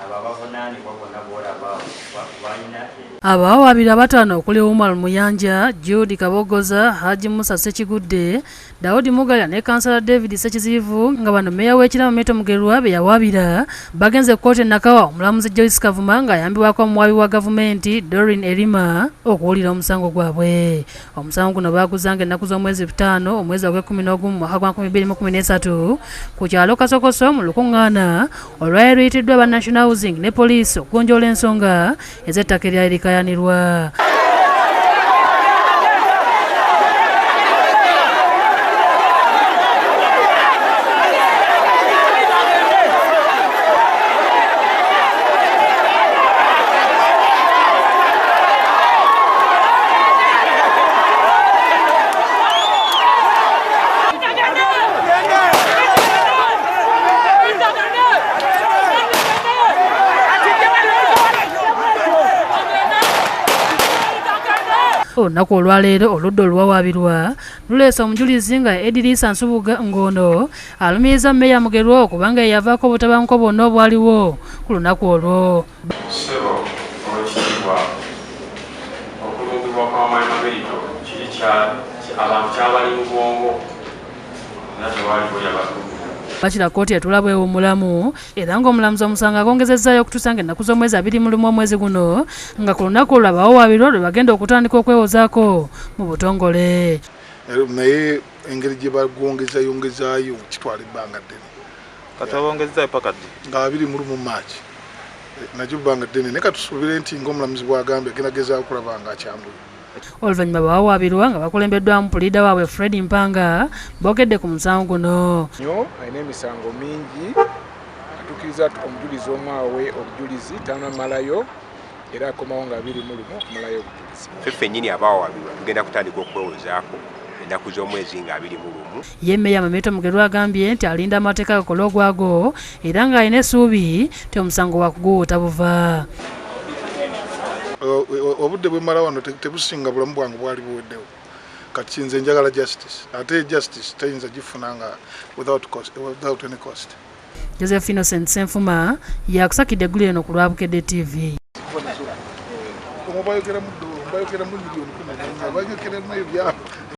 Abo abavunaanibwa bonna b'olaba balina Abawawaabirwa abataano okuli Umar Muyanja, Jude Kabogoza, Haji Musa Ssekigudde, Daudi Mugalya ne Kansala David Ssekiziyivu nga bano mmeeya w'e Kira Mamerito Mugerwa be yawaabira bagenze ku kkooti e Nakawa omulamuzi Joyce Kavuma ng'ayambibwako omuwaabi wa gavumenti Doreen Erima okuwulira omusango gwabwe. Omusango guno baaguzanga ennaku z'omwezi butaano omwezi ogw'ekkumi n'ogumu mu mwaka gwa 2013 ku kyalo Kasokoso mu lukuŋŋaana olwali luyitiddwa aba National Housing ne poliisi okugonjoola ensonga ez'ettaka eryali likayanirwa. Olunaku olwaleero oludda oluwawaabirwa luleese omujulizi nga Edirisa Nsubuga ng'ono alumiriza Mmeeya Mugerwa okuba nga yeyavaako obutabanguko bwonna obwaliwo ku lunaku olwo. Ssebo Owekitiibwa, okulumbibwa kwa Mwami Mamerito kiri kya abantu kyabali mu bwongo era tewaaliwo yabatulugunya. Bakira kkooti etuula bwewummulamu era ng'omulamuzi omusango agwongezezzaayo okutuusa ng'ennaku z'omwezi 21 omwezi guno nga ku lunaku olwo abawawaabirwa lwe bagenda okutandika okwewozaako mu butongole. Naye engeri gye bagwongezayongezaayo kitwala ebbanga ddene. Kati babongezaayo paka ddi? Nga 21 March. Nakyo bbanga ddene naye katusuubire nti ng'omulamuzi bw'agambye agenda gezaako okulaba nga akyanguya. Oluvannyuma abawawaabirwa nga bakulembeddwamu puliida waabwe Fred Mpanga boogedde ku musango guno. Nnyo alina emisango mingi atuukiriza omujulizi omu awe obujulizi tanamalayo era akomawo nga 21 okumalayo obujulizi. Ffe ffennyini abawawaabirwa tugenda kutandika okwewozaako ennaku z'omwezi nga 21. Ye Mmeeya Mamerito Mugerwa agambye nti alinda amateeka gakole ogwago era ng'alina essuubi nti omusango wakuguwuuta buva. Obudde bwemmala wano tebusinga bulamu bwange bwali buweddewo. Kati nze njagala justice ate justice teyinza gifuna nga without cost, without any cost. Joseph Innocent Ssenfuma yakusakidde eggulire eno ku lwa Bukedde TV. Omubayogeramu dola, omubayogeramu miliyoni kumi na nnya, bayogeramu ebyalo.